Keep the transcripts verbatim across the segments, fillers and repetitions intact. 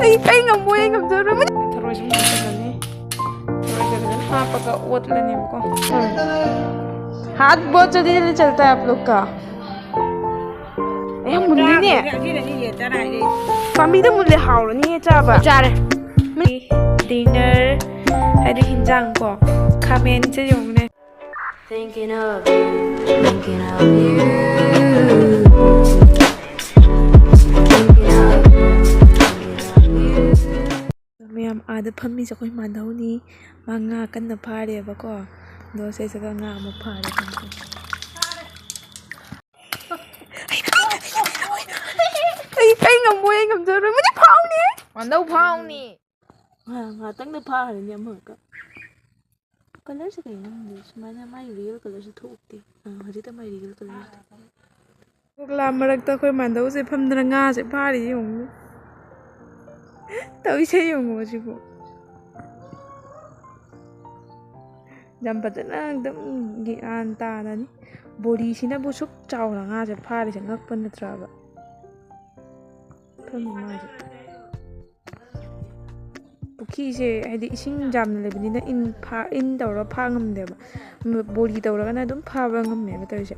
ꯑꯩ ꯑꯩ ꯉꯝꯃꯣꯏ, ꯑꯩ ꯉꯝꯖꯔꯣꯏ꯫ ꯊꯔꯣꯏꯁꯨ ꯍꯥꯞꯆꯤꯜꯂꯅꯤ꯫ ꯊꯔꯣꯏꯁꯦ ꯐꯖꯅ ꯍꯥꯞꯄꯒ ꯑꯣꯠꯂꯅꯦꯕꯀꯣ꯫ हाथ बहुत जल्दी जल्दी चलता है आप लोग का। ꯑꯦ, ꯌꯥꯝ ꯃꯨꯜꯂꯤꯅꯦ꯫ ꯄꯥꯝꯕꯤꯗ ꯃꯨꯜꯂꯦ, ꯍꯥꯎꯔꯅꯤꯌꯦ ꯆꯥꯕ꯫ ꯆꯥꯔꯦ꯫ Dinner ꯍꯥꯏꯗꯤ ꯍꯤꯟꯖꯥꯡ ꯀꯣ, ꯈꯥꯃꯦꯟꯁꯦ ꯌꯦꯡꯉꯨꯅꯦ꯫ Thinking of you, thinking of you, thinking of you, thinking of you. ꯃꯌꯥꯝ ꯑꯥꯗ ꯐꯝꯃꯤꯁꯦ ꯑꯩꯈꯣꯏ ꯃꯥꯙꯧꯅꯤ꯫ ꯃꯥ ꯉꯥ ꯀꯟꯅ ꯐꯥꯔꯤꯑꯕꯀꯣ꯫ ꯑꯗꯣ ꯁꯤꯁꯤꯒ ꯉꯥ ꯑꯃꯨꯛ ꯐꯥꯔꯦ꯫ ꯑꯩ ꯑꯩ ꯉꯝꯃꯣꯏ, ꯑꯩ ꯉꯝꯖꯔꯣꯏ꯫ ꯃꯗꯤ ꯐꯥꯎꯅꯤ꯫ ꯃꯥꯙꯧ ꯐꯥꯎꯅꯤ꯫ ꯉꯥ- ꯉꯥꯇꯪꯗ ꯐꯥꯈ꯭ꯔꯅꯤ ꯑꯃꯈꯛ꯫ ꯀꯂꯔꯁꯦ ꯀꯩꯅꯣ ꯈꯪꯗꯦ, ꯁꯨꯃꯥꯏꯅ ꯃꯥꯏ ꯔꯤꯌꯦꯜ ꯀꯂꯔꯁꯦ ꯊꯣꯛꯇꯦ꯫ ꯑꯥ, ꯍꯧꯖꯤꯛꯇ ꯃꯥꯏ ꯔꯤꯌꯦꯜ ꯀꯂꯔꯁꯦ ꯊꯣꯛꯑꯦ꯫ ꯐꯛꯂꯥ ꯃꯔꯛꯇ ꯑꯩꯈꯣꯏ ꯃꯥꯙꯧꯁꯦ ꯐꯝꯗꯅ ꯉꯥꯁꯦ ꯐꯥꯔꯤꯁꯦ ꯌꯦꯡꯉꯨꯅꯦ꯫ ꯇꯧꯔꯤꯁꯦ ꯌꯦꯡꯉꯣ ꯁꯤꯕꯨ꯫ ꯌꯥꯝ ꯐꯖꯅ ꯑꯗꯨꯝ ꯒ꯭ꯌꯥꯟ ꯇꯥꯅꯅꯤ꯫ ꯕꯣꯔꯤꯁꯤꯅꯕꯨ ꯁꯨꯛ ꯆꯥꯎꯅ ꯉꯥꯁꯦ ꯐꯥꯔꯤꯁꯦ ꯉꯛꯄ ꯅꯠꯇ꯭ꯔꯕ? ꯐꯝꯃꯤ ꯉꯥꯁꯦ꯫ ꯄꯨꯈ꯭ꯔꯤꯁꯦ ꯍꯥꯏꯗꯤ ꯏꯁꯤꯡ ꯌꯥꯝꯅ ꯂꯩꯕꯅꯤꯅ ꯏꯟ ꯐꯥ-, ꯏꯟ ꯇꯧꯔꯒ ꯐꯥ ꯉꯝꯗꯦꯕ꯫ ꯕꯣꯔꯤ ꯇꯧꯔꯒꯅ ꯑꯗꯨꯝ ꯐꯥꯕ ꯉꯝꯃꯦꯕ ꯇꯧꯔꯤꯁꯦ꯫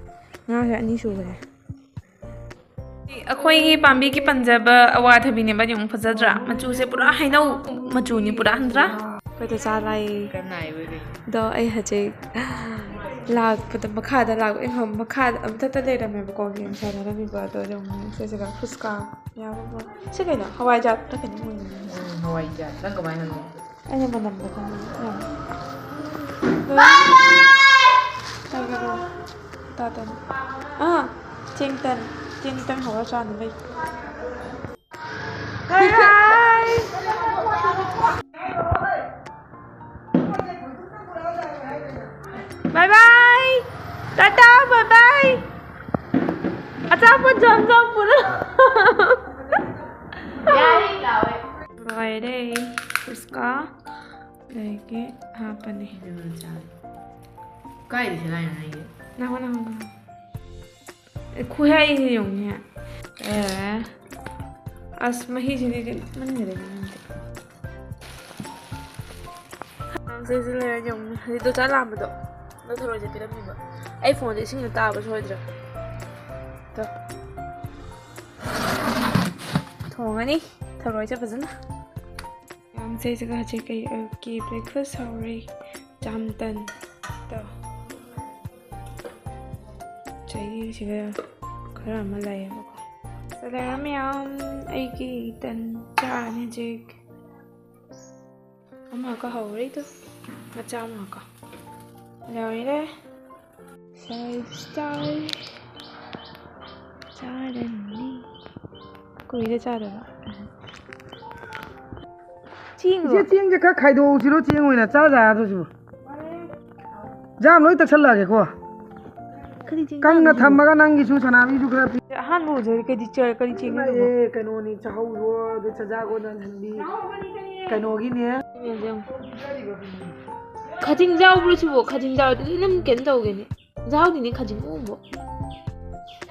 ꯉꯥꯁꯦ ꯑꯅꯤ ꯁꯨꯈ꯭ꯔꯦ꯫ ꯑꯩꯈꯣꯏꯒꯤ ꯄꯥꯝꯕꯤꯒꯤ ꯄꯟꯖꯕ ꯑꯋꯥꯊꯕꯤꯅꯦꯕ, ꯌꯦꯡꯉꯨ ꯐꯖꯗ꯭ꯔꯥ? ꯃꯆꯨꯁꯦ ꯄꯨꯔꯥ ꯍꯩꯅꯧ ꯃꯆꯨꯅꯤ, ꯄꯨꯔꯥ ꯍꯟꯗ꯭ꯔꯥ? ꯑꯩꯈꯣꯏꯗ ꯆꯥ ꯂꯥꯛꯑꯦ꯫ ꯑꯗꯣ ꯑꯩ ꯍꯧꯖꯤꯛ ꯂꯥꯛꯄꯗ, ꯃꯈꯥꯗ ꯂꯥꯛ-, ꯃꯈꯥꯗ ꯃꯊꯛꯇ ꯂꯩꯔꯝꯃꯦꯕꯀꯣ, ꯒꯦꯝ ꯁꯥꯟꯅꯔꯝꯃꯤꯕ꯫ ꯑꯗꯣ ꯌꯦꯡꯉꯨ ꯁꯤꯁꯤꯒ ꯐꯨꯁꯀꯥ ꯌꯥꯎꯕ꯫ ꯁꯤ ꯀꯩꯅꯣ? ꯍꯋꯥꯏꯖꯥꯔ ꯈꯛꯇ ꯀꯩꯅꯣ ꯑꯣꯏꯕꯅꯦ꯫ ꯎꯝ, ꯍꯋꯥꯏꯖꯥꯔ꯫ ꯅꯪ ꯀꯃꯥꯏꯅ ꯈꯪꯉꯤ? ꯑꯩꯅ ꯃꯅꯝꯗꯣ ꯈꯪꯉꯤ꯫ ꯌꯥꯝ ꯂꯣꯏ ꯀꯩꯅꯣ ꯇꯥꯇꯟ꯫ ꯑꯥ, ꯆꯦꯡꯇꯟ꯫ ꯆꯦꯡꯇꯟ ꯍꯧꯔ ꯆꯥꯅꯕꯩ꯫ ꯕꯥꯏ ꯕꯥꯏ꯫ ꯇꯥꯇꯥ, ꯕꯥꯏ ꯕꯥꯏ꯫ ꯑꯆꯥꯄꯣꯠ ꯖꯥꯝ ꯖꯥꯝ ꯄꯨꯔꯛ꯫ ꯂꯣꯏꯔꯦ꯫ ꯐꯨꯁꯀꯥ꯫ ꯑꯗꯒꯤ ꯍꯥꯞꯄꯅꯤ꯫ ꯀꯥꯏꯗ ꯁꯦꯒꯥꯏꯅꯣ ꯅꯪꯒꯤ? ꯅꯪꯉꯣ, ꯅꯪꯉꯣ, ꯅꯪꯉꯣ꯫ ꯑꯦ, ꯈꯨꯍꯩꯁꯦ ꯌꯦꯡꯉꯨꯅꯦ꯫ ꯑꯦ꯫ ꯑꯁ, ꯃꯍꯤꯁꯤꯗꯤ ꯃꯟꯈ꯭ꯔꯦ ꯅꯪꯗꯤ꯫ ꯁꯤꯁꯤ ꯂꯩꯔ ꯌꯦꯡꯉꯨꯅꯦ꯫ ꯍꯧꯖꯤꯛꯇꯣ ꯆꯥꯛ ꯂꯥꯝꯕꯗꯣ, ꯑꯗꯣ ꯊꯔꯣꯏꯁꯦ ꯄꯤꯔꯝꯃꯤꯕ꯫ ꯑꯩ ꯐꯣꯟꯗ ꯏꯁꯤꯡꯗꯣ ꯇꯥꯕ ꯁꯣꯏꯗ꯭ꯔꯥ꯫ ꯇꯣ꯫ ꯊꯣꯡꯉꯅꯤ ꯊꯔꯣꯏꯁꯦ ꯐꯖꯅ꯫ ꯃꯌꯥꯝ, ꯁꯤꯁꯤꯒ ꯍꯧꯖꯤꯛ ꯀꯩ ꯑꯌꯨꯛꯀꯤ breakfast ꯍꯧꯔꯤ꯫ ꯆꯥꯝꯇꯟ꯫ ꯇꯣ꯫ ꯆꯍꯤꯁꯤꯒ ꯈꯔ ꯑꯃ ꯂꯩꯌꯦꯕꯀꯣ꯫ ꯁꯤꯗ ꯂꯩꯔ ꯃꯌꯥꯝ, ꯑꯩꯒꯤ ꯇꯟ ꯆꯥꯔꯅꯤ ꯍꯧꯖꯤꯛ꯫ ꯑꯃꯈꯛ ꯍꯧꯔꯤꯗꯣ, ꯃꯆꯥ ꯑꯃꯈꯛ꯫ ꯂꯣꯏꯔꯦ꯫ ꯁꯥꯏꯁ ꯇꯥꯏ꯫ ꯆꯥꯔꯅꯤ꯫ ꯀꯨꯏꯔꯦ ꯆꯥꯗꯕ꯫ ꯆꯦꯡꯂꯣ? ꯏꯆꯦ, ꯆꯦꯡꯁꯦ ꯈꯔ ꯈꯥꯏꯗꯣꯛꯍꯧꯁꯤꯔꯣ, ꯆꯦꯡ ꯑꯣꯏꯅ ꯆꯥ ꯌꯥꯗ꯭ꯔꯁꯤꯕꯨ꯫ ꯖꯥꯝ ꯂꯣꯏ ꯇꯛꯁꯜꯂꯛꯑꯒꯦꯀꯣ꯫ ꯀꯔꯤ ꯆꯦꯡ ꯀꯪꯅ ꯖꯥꯝꯅꯣ? ꯊꯝꯃꯒ ꯅꯪꯒꯤꯁꯨ ꯁꯅꯥꯕꯤꯁꯨ ꯈꯔ ꯄꯤ-, ꯑꯍꯥꯟꯕ ꯎꯖꯔꯤ, ꯀꯩꯗꯤ ꯆꯦ-, ꯀꯔꯤ ꯆꯦꯡꯅꯣ ꯑꯗꯨꯕꯣ? ꯏꯃꯥꯏꯌꯦ, ꯀꯩꯅꯣꯅꯤ, ꯆꯥꯍꯧꯔꯣ, ꯑꯗꯩ ꯆꯖꯥꯛ ꯑꯣꯟꯅ ꯊꯝꯕꯤ꯫ ꯀꯩꯅꯣꯒꯤꯅꯦ꯫ ꯈꯖꯤꯡ ꯌꯥꯎꯕ꯭ꯔꯣ ꯁꯤꯕꯣ? ꯈꯖꯤꯡ ꯌꯥꯎꯔꯗꯤ ꯑꯗꯨꯝ ꯀꯩꯅꯣ ꯇꯧꯒꯅꯤ꯫ ꯌꯥꯎꯗꯤꯅꯦ ꯈꯖꯤꯡ ꯑꯉꯧꯕ꯫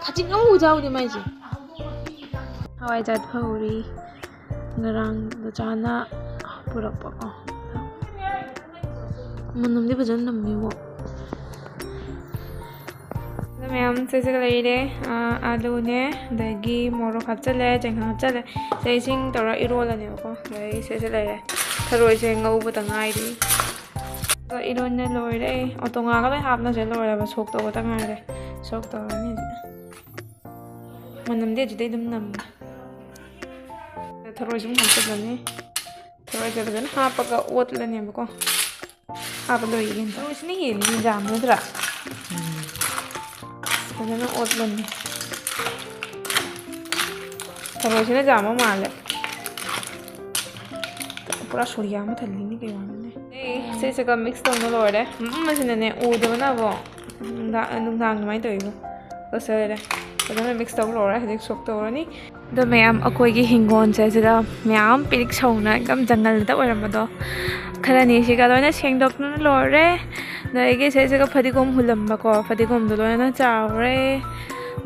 ꯈꯖꯤꯡ ꯑꯉꯧꯕ ꯌꯥꯎꯗꯦ ꯃꯥꯏꯁꯦ꯫ ꯍꯋꯥꯏꯖꯥꯔ ꯐꯧꯔꯤ꯫ ꯉꯔꯥꯡ ꯗꯣꯆꯥꯅ ꯄꯨꯔꯛꯄꯀꯣ꯫ ꯃꯅꯝꯗꯤ ꯐꯖꯅ ꯅꯝꯃꯤꯕꯣ꯫ ꯑꯗꯣ ꯃꯌꯥꯝ ꯁꯤꯁꯤꯒ ꯂꯩꯔꯦ꯫ ꯑꯥ, ꯑꯥꯂꯨꯅꯦ, ꯑꯗꯒꯤ ꯃꯣꯔꯣꯛ ꯍꯥꯞꯆꯜꯂꯦ, ꯆꯦꯡꯁꯥꯡ ꯍꯥꯞꯆꯜꯂꯦ꯫ ꯑꯗꯩ ꯏꯁꯤꯡ ꯇꯧꯔ ꯏꯔꯣꯜꯂꯅꯦꯕꯀꯣ꯫ ꯑꯗꯩ ꯁꯤꯁꯤ ꯂꯩꯔꯦ꯫ ꯊꯔꯣꯏꯁꯦ ꯉꯧꯕꯗ ꯉꯥꯏꯔꯤ꯫ ꯑꯗꯣ ꯏꯔꯣꯟꯅ ꯂꯣꯏꯔꯦ꯫ ꯑꯣꯇꯣꯉꯥꯒ ꯂꯣꯏ ꯍꯥꯞꯅꯁꯦ ꯂꯣꯏꯔꯕ꯫ ꯁꯣꯛ ꯇꯧꯕꯇ ꯉꯥꯏꯔꯦ꯫ ꯁꯣꯛ ꯇꯧꯔꯅꯤ ꯍꯧꯖꯤꯛ꯫ ꯃꯅꯝꯗꯤ ꯑꯗꯨꯗꯩ ꯑꯗꯨꯝ ꯅꯝꯃꯦ꯫ ꯊꯔꯣꯏꯁꯨ ꯑꯃꯨꯛ ꯍꯥꯞꯆꯤꯜꯂꯅꯤ꯫ ꯊꯔꯣꯏꯁꯦ ꯐꯖꯅ ꯍꯥꯞꯄꯒ ꯑꯣꯠꯂꯅꯦꯕꯀꯣ꯫ ꯍꯥꯞꯄ ꯂꯣꯏꯔꯦ꯫ ꯊꯔꯣꯏꯁꯤꯅ ꯍꯦꯜꯂꯤ ꯌꯥꯝꯕ ꯅꯠꯇ꯭ꯔꯥ? ꯐꯖꯅ ꯑꯣꯠꯂꯅꯤ꯫ ꯊꯔꯣꯏꯁꯤꯅ ꯌꯥꯝꯕ ꯃꯥꯜꯂꯦ꯫ ꯄꯨꯔꯥ ꯁꯣꯔꯤꯌꯥ ꯑꯃ ꯊꯜꯂꯤꯅꯤ ꯀꯩꯅꯣꯅꯦ꯫ ꯑꯦ, ꯁꯤꯁꯤꯒ mix ꯇꯧꯅ ꯂꯣꯏꯔꯦ꯫ ꯎꯝ, ꯑꯁꯤꯅꯅꯦ ꯎꯗꯕꯅꯕꯣ꯫ ꯅꯨꯡꯗꯥꯡ, ꯅꯨꯡꯗꯥꯡ ꯑꯗꯨꯃꯥꯏꯅ ꯇꯧꯋꯤꯕꯣ꯫ ꯂꯣꯏꯁꯤꯜꯂꯦ꯫ ꯐꯖꯅ mix ꯇꯧ ꯂꯣꯏꯔꯦ꯫ ꯍꯧꯖꯤꯛ ꯁꯣꯛ ꯇꯧꯔꯅꯤ꯫ ꯑꯗꯣ ꯃꯌꯥꯝ, ꯑꯩꯈꯣꯏꯒꯤ ꯍꯤꯡꯒꯣꯜꯁꯦ ꯁꯤꯗ ꯃꯌꯥꯝ ꯄꯤꯔꯤꯛ ꯁꯧꯅ ꯑꯗꯨꯝ ꯖꯪꯒꯜꯗ ꯑꯣꯏꯔꯝꯕꯗꯣ, ꯈꯔꯅꯤ ꯁꯤꯒ ꯂꯣꯏꯅ ꯁꯦꯡꯗꯣꯛꯇꯨꯅ ꯂꯣꯏꯔꯦ꯫ ꯑꯗꯒꯤ ꯁꯤꯁꯤꯒ ꯐꯗꯤꯒꯣꯝ ꯍꯨꯜꯂꯝꯕꯀꯣ, ꯐꯗꯤꯒꯣꯝꯗꯣ ꯂꯣꯏꯅ ꯆꯥꯎꯔꯦ꯫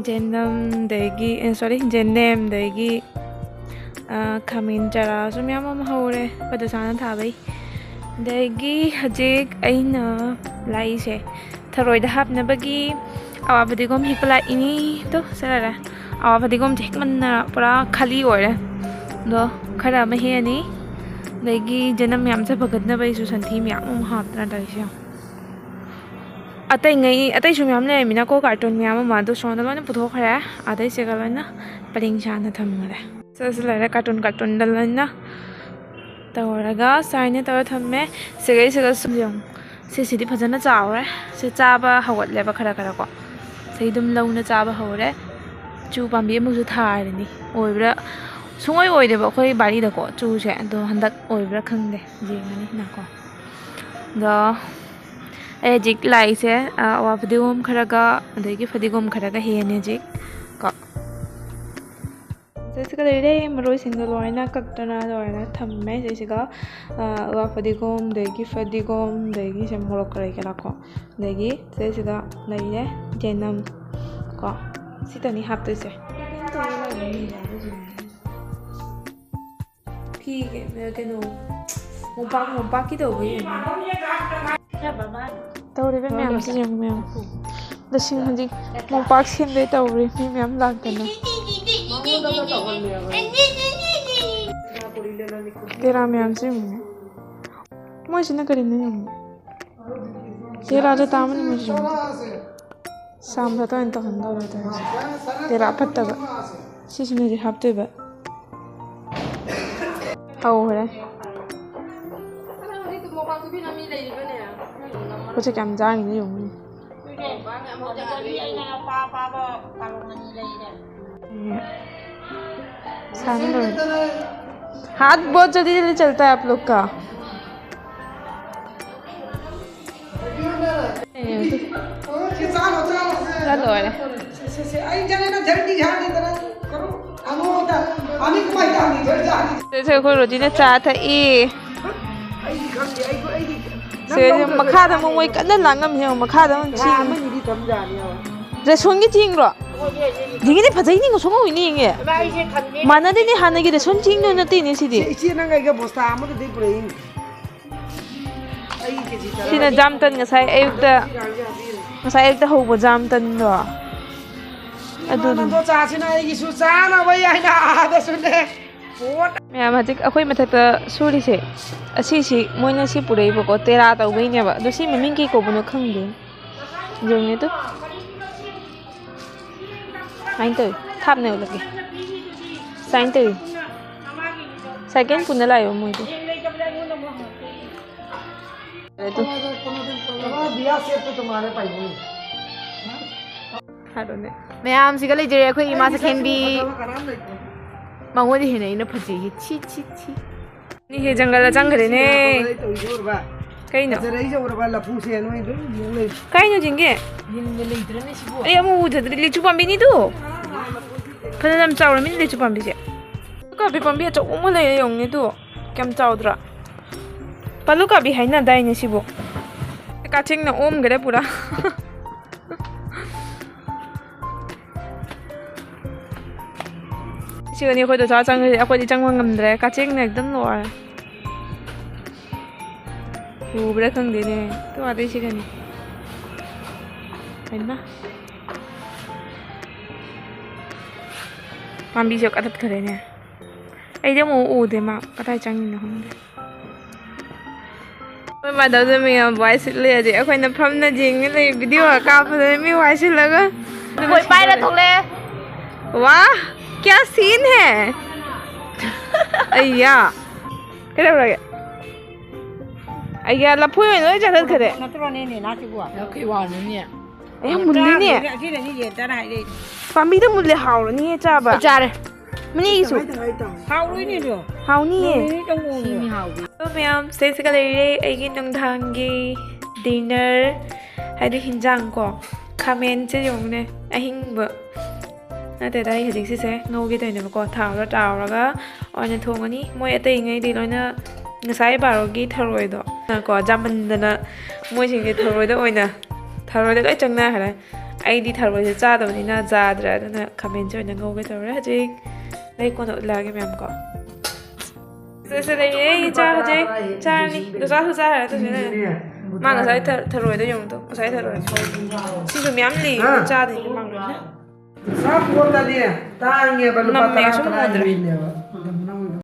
ꯖꯦꯟꯗꯝ, ꯑꯗꯒꯤ, ꯑꯦ, sorry, ꯖꯦꯟꯗꯦꯝ, ꯑꯗꯒꯤ ꯑ, ꯈꯥꯃꯦꯟ ꯆꯔꯥꯁꯨ ꯃꯌꯥꯝ ꯑꯃ ꯍꯧꯔꯦ, ꯄꯗꯁꯥꯅ ꯊꯥꯕꯩ꯫ ꯑꯗꯒꯤ ꯍꯧꯖꯤꯛ ꯑꯩꯅ ꯂꯥꯛꯏꯁꯦ ꯊꯔꯣꯏꯗ ꯍꯥꯞꯅꯕꯒꯤ ꯑꯋꯥ ꯐꯗꯤꯒꯣꯝ ꯍꯦꯛꯄ ꯂꯥꯛꯏꯅꯤ꯫ ꯇꯣ, ꯁꯦ ꯂꯩꯔꯦ꯫ ꯑꯋꯥ ꯐꯗꯤꯒꯣꯝꯁꯦ ꯍꯦꯛꯃꯟꯗꯅ ꯄꯨꯔꯥ ꯈꯥꯂꯤ ꯑꯣꯏꯔꯦ꯫ ꯑꯗꯣ ꯈꯔ ꯑꯃ ꯍꯦꯛꯑꯅꯤ꯫ ꯑꯗꯒꯤ ꯖꯅꯝ ꯃꯌꯥꯝꯁꯦ ꯐꯒꯠꯅꯕ ꯑꯩꯁꯨ ꯁꯟꯊꯤ ꯃꯌꯥꯝ ꯑꯃ ꯍꯥꯞꯇꯅ ꯇꯧꯔꯤꯁꯦ ꯌꯦꯡꯉꯣ꯫ ꯑꯇꯩꯉꯩ, ꯑꯇꯩꯁꯨ ꯃꯌꯥꯝ ꯂꯩꯔꯝꯃꯤꯅꯀꯣ, ꯀꯥꯔꯇꯨꯟ ꯃꯌꯥꯝ ꯑꯃ ꯑꯗꯣ ꯁꯣꯝꯗ ꯂꯣꯏꯅ ꯄꯨꯊꯣꯛꯈ꯭ꯔꯦ꯫ ꯑꯗꯩꯁꯤꯒ ꯂꯣꯏꯅ ꯄꯔꯦꯡ ꯁꯥꯅ ꯊꯝꯈ꯭ꯔꯦ꯫ ꯁꯤꯗꯁꯨ ꯂꯩꯔꯦ, ꯀꯥꯔꯇꯨꯟ ꯀꯥꯔꯇꯨꯟꯗ ꯂꯣꯏꯅ ꯇꯧꯔꯒ ꯁꯥꯏꯅ ꯇꯧꯔ ꯊꯝꯃꯦ꯫ ꯁꯤꯒꯩꯁꯤꯒ ꯁꯨꯝ ꯌꯦꯡꯉꯨ꯫ ꯁꯤꯁꯤꯗꯤ ꯐꯖꯅ ꯆꯥꯎꯔꯦ꯫ ꯁꯤ ꯆꯥꯕ ꯍꯧꯒꯠꯂꯦꯕ ꯈꯔ ꯈꯔ ꯀꯣ꯫ ꯁꯤ ꯑꯗꯨꯝ ꯂꯧꯅ ꯆꯥꯕ ꯍꯧꯔꯦ꯫ ꯆꯨ ꯄꯥꯝꯕꯤ ꯑꯃꯁꯨ ꯊꯥꯔꯤꯅꯤ꯫ ꯑꯣꯏꯕ꯭ꯔꯥ? ꯁꯨꯡꯑꯣꯏ ꯑꯣꯏꯗꯦꯕ ꯑꯩꯈꯣꯏ ꯕꯥꯔꯤꯗꯀꯣ ꯆꯨꯁꯦ꯫ ꯑꯗꯣ ꯍꯟꯗꯛ ꯑꯣꯏꯕ꯭ꯔꯥ ꯈꯪꯗꯦ꯫ ꯌꯦꯡꯉꯅꯤ ꯅꯀꯣ꯫ ꯑꯗꯣ ꯑꯩ ꯍꯧꯖꯤꯛ ꯂꯥꯛꯏꯁꯦ, ꯑ, ꯑꯋꯥ ꯐꯗꯤꯒꯣꯝ ꯈꯔꯒ ꯑꯗꯒꯤ ꯐꯗꯤꯒꯣꯝ ꯈꯔꯒ ꯍꯦꯛꯑꯅꯤ ꯍꯧꯖꯤꯛ ꯀꯣ꯫ ꯁꯤꯁꯤꯒ ꯂꯩꯔꯦ, ꯃꯔꯣꯏꯁꯤꯡꯗꯣ ꯂꯣꯏꯅ ꯀꯛꯇꯅ ꯂꯣꯏꯅ ꯊꯝꯃꯦ꯫ ꯁꯤꯁꯤꯒ, ꯑ, ꯑꯋꯥ ꯐꯗꯤꯒꯣꯝ, ꯑꯗꯒꯤ ꯐꯗꯤꯒꯣꯝ, ꯑꯗꯒꯤ ꯁꯦ ꯃꯣꯔꯣꯛ ꯀꯔꯤ ꯀꯔꯥ ꯀꯣ꯫ ꯑꯗꯒꯤ ꯁꯤꯁꯤꯒ ꯂꯩꯔꯦ ꯌꯦꯅꯝ ꯀꯣ꯫ ꯁꯤꯇꯅꯤ ꯍꯥꯞꯇꯣꯏꯁꯦ꯫ ꯐꯤ ꯀꯩꯅꯣ, ꯃꯣꯝꯄꯥꯛ, ꯃꯣꯝꯄꯥꯛꯀꯤ ꯇꯧꯕ ꯌꯦꯡꯉꯣ꯫ ꯇꯧꯔꯤꯕ ꯃꯌꯥꯝꯁꯦ ꯌꯦꯡꯉꯨ ꯃꯌꯥꯝ꯫ ꯂꯤꯁꯤꯡ ꯍꯧꯖꯤꯛ ꯃꯣꯝꯄꯥꯛ ꯁꯦꯝꯗꯣꯏ ꯇꯧꯔꯤ ꯃꯤ ꯃꯌꯥꯝ ꯂꯥꯛꯇꯅ꯫ ꯇꯦꯔꯥ ꯃꯌꯥꯝꯁꯦ ꯌꯦꯡꯉꯨ꯫ ꯃꯣꯏꯁꯤꯅ ꯀꯔꯤꯅꯣ ꯌꯦꯡꯉꯨ꯫ ꯇꯦꯔꯥꯗ ꯇꯥꯃꯅꯤ ꯃꯣꯏꯁꯤ ꯌꯦꯡꯉꯨ꯫ ꯁꯥꯝꯕ ꯇꯣꯏꯅ ꯇꯧꯍꯟꯗꯧꯔꯦ ꯇꯧꯔꯤꯁꯦ꯫ ꯇꯦꯔꯥ ꯐꯠꯇꯕ꯫ ꯁꯤꯁꯤꯅ ꯍꯧꯖꯤꯛ ꯍꯥꯞꯇꯣꯏꯕ꯫ ꯍꯧꯈ꯭ꯔꯦ꯫ ꯄꯣꯠꯁꯦ ꯀꯌꯥꯝ ꯆꯥꯔꯤꯅꯣ ꯌꯦꯡꯉꯨꯅꯦ꯫ ꯁꯥꯡ ꯂꯣꯏꯔꯦ꯫ हाथ बहुत जल्दी जल्दी चलता है आप लोग का। ꯆꯠꯂꯣꯏꯔꯦ꯫ ꯑꯩ ꯈꯣꯏ ꯔꯣꯖꯤꯅ ꯆꯥ ꯊꯛꯏ꯫ ꯁꯦ, ꯃꯈꯥꯗ ꯑꯃꯨꯛ ꯃꯣꯏ ꯀꯟꯅ ꯂꯥꯡꯉꯝꯃꯤ ꯌꯦꯡꯉꯣ, ꯃꯈꯥꯗ ꯑꯃꯨꯛ ꯁꯤ꯫ ꯔꯦꯁꯣꯟꯒꯤ ꯆꯦꯡꯔꯣ? ꯌꯦꯡꯉꯤꯅꯦ, ꯐꯖꯩꯅꯦ, ꯉꯧꯁꯣꯛ ꯉꯧꯏꯅꯦ, ꯌꯦꯡꯉꯦ꯫ ꯏꯃꯥ, ꯑꯩꯁꯦ ꯊꯝꯃꯦ꯫ ꯃꯥꯟꯅꯗꯦꯅꯦ, ꯍꯥꯟꯅꯒꯤ ꯔꯦꯁꯣꯟ ꯆꯦꯡꯗꯣ ꯅꯠꯇꯦꯅꯦ ꯁꯤꯗꯤ꯫ ꯏꯆꯦ, ꯏꯆꯦ, ꯅꯪ ꯑꯩꯒ ꯕꯣꯁꯇꯥ ꯑꯃꯗꯨꯗꯤ ꯄꯨꯔꯛꯏꯅꯦ꯫ ꯑꯩꯒꯤ ꯀꯦꯖꯤ ꯇꯔꯥ꯫ ꯁꯤꯅ ꯖꯥꯝ ꯇꯟ, ꯉꯁꯥꯏ ꯑꯌꯨꯛꯇ, ꯉꯁꯥꯏ ꯑꯌꯨꯛꯇ ꯍꯧꯕ ꯖꯥꯝ ꯇꯟꯗꯣ꯫ ꯑꯗꯨꯗꯨꯅꯤ꯫ ꯅꯪꯗꯣ ꯆꯥꯁꯤꯅ ꯑꯩꯒꯤꯁꯨ ꯆꯥꯅꯕ ꯌꯥꯏꯅ ꯑꯥꯗꯁꯨꯅꯦ꯫ ꯄꯣꯠ꯫ ꯃꯌꯥꯝ ꯍꯧꯖꯤꯛ ꯑꯩꯈꯣꯏ ꯃꯊꯛꯇ ꯁꯨꯔꯤꯁꯦ, ꯑꯁꯤꯁꯤ ꯃꯣꯏꯅ ꯁꯤ ꯄꯨꯔꯛꯏꯕꯀꯣ, ꯇꯦꯔꯥ ꯇꯧꯕꯩꯅꯦꯕ꯫ ꯑꯗꯣ ꯁꯤ ꯃꯃꯤꯡ ꯀꯩ ꯀꯧꯕꯅꯣ ꯈꯪꯗꯦ꯫ ꯌꯦꯡꯉꯦ ꯇꯨ꯫ ꯁꯨꯃꯥꯏꯅ ꯇꯧꯏ꯫ ꯊꯥꯞꯅ ꯎꯠꯂꯛꯀꯦ꯫ ꯁꯨꯃꯥꯏꯅ ꯇꯧꯏ꯫ ꯁꯥꯏꯀꯜ ꯄꯨꯅ ꯂꯥꯛꯏꯕ ꯃꯣꯏꯗꯣ꯫ ꯑꯗꯨ꯫ ꯍꯥꯏꯔꯣꯅꯦ꯫ ꯃꯌꯥꯝꯁꯤꯒ ꯂꯩꯖꯔꯦ ꯑꯩꯈꯣꯏ ꯏꯃꯥ ꯁꯈꯦꯟꯕꯤ꯫ ꯃꯉꯣꯟꯗ ꯍꯦꯟꯅ ꯑꯩꯅ ꯐꯖꯩꯌꯦ꯫ ꯊꯤ, ꯊꯤ, ꯊꯤ꯫ ꯅꯤꯁꯦ ꯖꯪꯒꯜꯗ ꯆꯪꯈ꯭ꯔꯦꯅꯦ꯫ ꯀꯩꯅꯣ? ꯐꯖꯔꯛꯏꯁꯦ ꯎꯔꯕ? ꯂꯐꯨꯁꯦ ꯅꯣꯏ ꯑꯗꯨꯝ ꯌꯨ ꯂꯩ꯫ ꯀꯩꯅꯣ, ꯖꯤꯡꯒꯦ? ꯌꯨꯝꯗ ꯂꯩꯇ꯭ꯔꯅꯦ ꯁꯤꯕꯨ? ꯑꯩ ꯑꯃꯨꯛ ꯎꯖꯗ꯭ꯔꯤ꯫ ꯂꯤꯆꯨ ꯄꯥꯝꯕꯤꯅꯤꯗꯨ꯫ ꯐꯅꯌꯥꯝ ꯆꯥꯎꯔꯝꯃꯤꯅꯦ ꯂꯤꯆꯨ ꯄꯥꯝꯕꯤꯁꯦ꯫ ꯀꯥꯕꯤ ꯄꯥꯝꯕꯤ ꯑꯆꯧꯕ ꯑꯃ ꯂꯩꯔꯦ, ꯌꯦꯡꯉꯨꯅꯦ ꯑꯗꯨ꯫ ꯀꯌꯥꯝ ꯆꯥꯎꯗ꯭ꯔꯥ? ꯄꯥꯂꯨ ꯀꯥꯕꯤ ꯍꯥꯏꯅꯗꯥꯏꯅꯦ ꯁꯤꯕꯨ? ꯀꯥꯆꯤꯡꯅ ꯑꯣꯝꯈ꯭ꯔꯦ ꯄꯨꯔꯥ꯫ ꯁꯤꯒꯅꯤ ꯑꯩꯈꯣꯏꯗꯣ ꯆꯥ ꯆꯪꯉꯁꯦ꯫ ꯑꯩꯈꯣꯏꯗꯤ ꯆꯪꯕ ꯉꯝꯗ꯭ꯔꯦ꯫ ꯀꯥꯆꯤꯡꯅ ꯑꯗꯨꯝ ꯂꯣꯏꯔꯦ꯫ ꯎꯕ꯭ꯔꯥ ꯈꯪꯗꯦꯅꯦ꯫ ꯇꯨ ꯑꯥꯗꯩ ꯁꯤꯒꯅꯤ꯫ ꯍꯩꯃꯥ꯫ ꯄꯥꯝꯕꯤꯁꯨ ꯀꯛꯊꯠꯈ꯭ꯔꯦꯅꯦ꯫ ꯑꯩꯗꯤ ꯑꯃꯨꯛ ꯎꯗꯦ ꯃꯥ ꯀꯗꯥꯏ ꯆꯪꯉꯤꯅꯣ ꯈꯪꯗꯦ꯫ ꯃꯣꯏ ꯃꯥꯙꯕꯗ ꯃꯌꯥꯝ ꯋꯥꯏ ꯁꯤꯠꯂꯦ꯫ ꯑꯗꯩ ꯑꯩꯈꯣꯏꯅ ꯐꯝꯅ ꯌꯦꯡꯉ ꯂꯩ, ꯚꯤꯗꯤꯑꯣ ꯀꯥꯞꯄꯗ ꯃꯤ ꯋꯥꯏ ꯁꯤꯠꯂꯒ꯫ ꯃꯣꯏ ꯄꯥꯏꯔ ꯊꯣꯛꯂꯛꯑꯦ꯫ ꯋꯥ! ꯀꯌꯥ ꯁꯤꯟ ꯍꯦ? ꯑꯩꯌꯥ꯫ ꯀꯩꯗꯧꯔꯒꯦ? ꯑꯩꯌꯥ, ꯂꯐꯣꯏ ꯑꯣꯏꯅ ꯂꯣꯏ ꯆꯥꯊꯠꯈ꯭ꯔꯦ꯫ ꯅꯠꯇ꯭ꯔꯣꯅꯦ, ꯅꯦꯅꯥꯁꯤꯕꯨ? ꯀꯩ ꯋꯥꯅꯣꯅꯦ? ꯑꯩ ꯌꯥꯝ ꯃꯨꯜꯂꯤꯅꯦ꯫ ꯑꯁꯤꯅꯅꯤ ꯌꯦꯟ ꯆꯥꯅ ꯍꯥꯏꯔꯛꯏꯁꯦ꯫ ꯄꯥꯝꯕꯤꯗ ꯃꯨꯜꯂꯦ, ꯍꯥꯎꯔꯅꯤꯌꯦ ꯆꯥꯕ꯫ ꯑꯩ ꯆꯥꯔꯦ꯫ ꯃꯅꯤꯒꯤꯁꯨ꯫ ꯍꯥꯎꯔꯣꯏꯅꯦ ꯑꯗꯣ꯫ ꯍꯥꯎꯅꯤꯌꯦ꯫ ꯅꯣꯡ ꯅꯤꯅꯤꯇꯪ ꯉꯧꯔꯣ꯫ ꯁꯤꯅꯤ ꯍꯥꯎꯗꯣꯏ꯫ ꯍꯜꯂꯣ ꯃꯌꯥꯝ, ꯁꯤꯗꯩꯁꯤꯒ ꯂꯩꯔꯦ ꯑꯩꯒꯤ ꯅꯨꯡꯗꯥꯡꯒꯤ dinner, ꯍꯥꯏꯗꯤ ꯍꯤꯟꯖꯥꯡ ꯀꯣ꯫ ꯈꯥꯃꯦꯟꯁꯦ ꯌꯦꯡꯉꯨꯅꯦ, ꯑꯍꯤꯡꯕ ꯅꯠꯇꯦꯗ, ꯑꯩ ꯍꯧꯖꯤꯛ ꯁꯤꯁꯦ ꯉꯧꯒꯦ ꯇꯧꯅꯦꯕꯀꯣ꯫ ꯊꯥꯎꯗ ꯇꯥꯎꯔꯒ ꯑꯣꯏꯅ ꯊꯣꯡꯉꯅꯤ꯫ ꯃꯣꯏ ꯑꯇꯩꯉꯩꯗꯤ ꯂꯣꯏꯅ ꯉꯁꯥꯏ ꯕꯥꯔꯣꯒꯤ ꯊꯔꯣꯏꯗꯣ ꯀꯣ, ꯆꯥꯃꯟꯗꯅ ꯃꯣꯏꯁꯤꯡꯁꯦ ꯊꯔꯣꯏꯗ ꯑꯣꯏꯅ, ꯊꯔꯣꯏꯗ ꯂꯣꯏ ꯆꯪꯅꯈ꯭ꯔꯦ꯫ ꯑꯩꯗꯤ ꯊꯔꯣꯏꯁꯦ ꯆꯥꯗꯕꯅꯤꯅ ꯆꯥꯗ꯭ꯔꯦ, ꯑꯗꯨꯅ ꯈꯥꯃꯦꯟꯁꯦ ꯑꯣꯏꯅ ꯉꯧꯒꯦ ꯇꯧꯔꯦ ꯍꯧꯖꯤꯛ꯫ ꯑꯩ ꯀꯣꯟꯅ ꯎꯠꯂꯛꯑꯒꯦ ꯃꯌꯥꯝ ꯀꯣ꯫ ꯁꯦ, ꯁꯦ ꯂꯩꯌꯦ, ꯑꯩ ꯆꯥ ꯍꯧꯖꯤꯛ ꯆꯥꯔꯅꯤ꯫ ꯗꯣꯁꯥꯁꯨ ꯆꯥꯔꯦ, ꯑꯗꯨꯁꯨ ꯃꯥ ꯉꯁꯥꯏ ꯊ-, ꯊꯔꯣꯏꯗꯣ ꯌꯦꯡꯉꯨꯗꯣ, ꯉꯁꯥꯏ ꯊꯔꯣꯏ ꯁꯤꯁꯨ ꯃꯌꯥꯝ ꯂꯩꯌꯦ, ꯍꯥ? ꯆꯥꯗꯣꯏꯅꯦ ꯃꯥ ꯂꯣꯏꯅ꯫ ꯁꯥ ꯄꯣꯠꯇꯗꯤ ꯇꯥꯡꯉꯦꯕ, ꯂꯨꯄꯥ ꯅꯝꯃꯦ, ꯇꯔꯥ ꯁꯨꯝ ꯇꯔꯥ ꯃꯨꯗ꯭ꯔꯦ꯫ ꯂꯩꯔꯤꯅꯦꯕ꯫